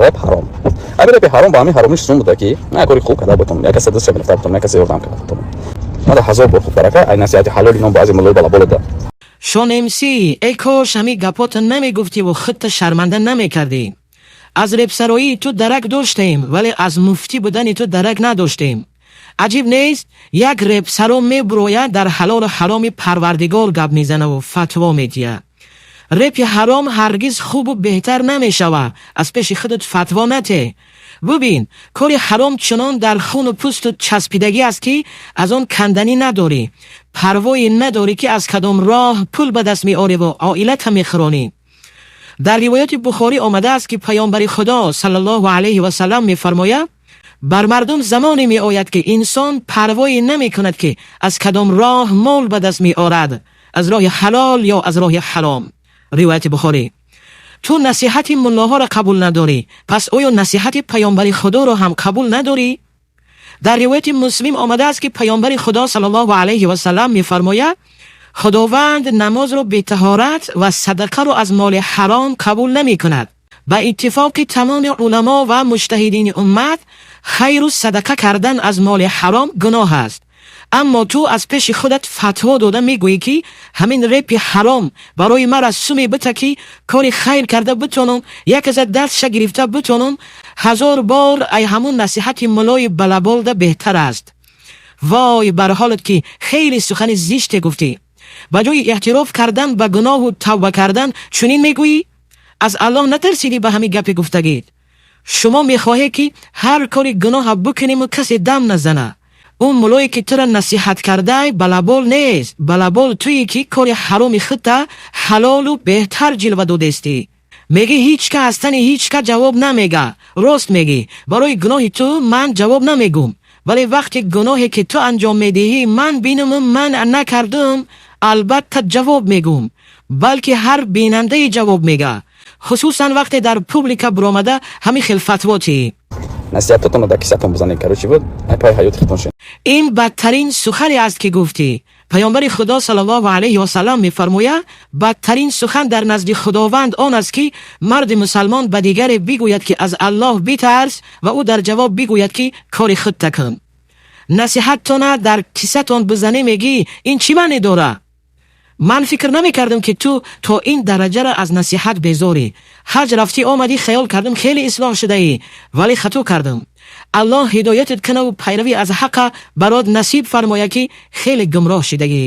Реп ҳаром. Ами репи ҳаром ба ҳамин ҳаромиш сум буда, ки на кори хуб карда бутонам, як каса дастша гирифта бутонам, як каса ёрдам карда бутонам. Мада ҳазор бор хуб барака ай насиҳати ҳалоли ном баъзе муллои балаболо да. Шон МС, эй кош ҳамин гапота намегуфтиву худта шарманда намекардӣ. Аз репсароии ту дарак доштем, вале аз муфтӣ будани ту дарак надоштем. Аҷиб нест, як репсаро мебурояд, дар ҳалолу ҳароми Парвардигор гап мезанаву фатво медиҳад. Репи ҳаром ҳаргиз хубу беҳтар намешавад. Аз пеши худат фатво нате. Бубин, кори ҳаром чунон дар хуну пӯсту часпидагӣ аст, ки аз он канданӣ надорӣ. Парвое надорӣ, ки аз кадом роҳ пул ба даст меореву оилата мехӯронӣ. Дар ривояти Бухорӣ омадааст, ки Паёмбари Худо саллаллоҳу алайҳи васаллам мефармояд: «Бар мардум замоне меояд, ки инсон парвое намекунад, ки аз кадом роҳ мол ба даст меорад, аз роҳи ҳалол ё аз роҳи ҳаром». Ривояти Бухорӣ. Ту насиҳати муллоҳоро қабул надорӣ, пас оё насиҳати Паёмбари Худоро ҳам қабул надорӣ? Дар ривояти Муслим омадааст, ки Паёмбари Худо саллаллоҳу алайҳи васаллам мефармояд: «Худованд намозро бетаҳорат ва садақаро аз моли ҳаром қабул намекунад». Ба иттифоқи тамоми уламо ва муҷтаҳидини уммат, хайру садақа кардан аз моли ҳаром гуноҳ аст. Аммо ту аз пеши худат фатво дода мегӯӣ, ки ҳамин репи ҳаром барои мара суме бита, ки кори хайр карда битонам, як каса дастша гирифта битонам, ҳазор бор ай ҳамун насиҳати муллои балаболда беҳтар аст. Вой бар ҳолат, ки хеле сухани зиште гуфтӣ. Ба ҷои эътироф кардан ба гуноҳу тавба кардан, чунин мегӯӣ? Аз Аллоҳ натарсидӣ ба ҳамин гапи гуфтагид? Шумо мехоҳед, ки ҳар кори гуноҳа бикунему касе дам назана. Он муллое, ки тура насиҳат кардай, балабол нест. Балабол туе, ки кори ҳароми худта ҳалолу беҳтар ҷилва додестӣ. Мегӣ, ҳеҷ ка аз тани ҳеҷ ка ҷавоб намега. Рост мегӣ, барои гуноҳи ту ман ҷавоб намегӯм, вале вақте гуноҳе, ки ту анҷом медиҳӣ, ман бинаму ман накардам, албатта ҷавоб мегӯм, балки ҳар бинандае ҷавоб мега, хусусан вақте дар публика буромада ҳамин хел фатво тиҳӣ. Насиҳатотонро дар кисатон бизанед, короче, буд ай пай ҳаёти худтон шед. Ин бадтарин сухане аст, ки гуфтӣ. Паёмбари Худо саллаллоҳу алайҳи васаллам мефармояд: «Бадтарин сухан дар назди Худованд он аст, ки марди мусалмон ба дигаре бигӯяд, ки аз Аллоҳ битарс, ва ӯ дар ҷавоб бигӯяд, ки кори худта кун». Насиҳаттона дар кисатон бизанӣ мегӣ, ин чӣ маъне дорад? Ман фикр намекардам, ки ту то ин дараҷаро аз насиҳат безорӣ. Ҳаҷ рафтӣ, омадӣ, хаёл кардам, хеле ислоҳ шудаӣ, вале хато кардам. Аллоҳ ҳидоятат кунаву пайравӣ аз ҳақа барот насиб фармояд, ки хеле гумроҳ шидагӣ.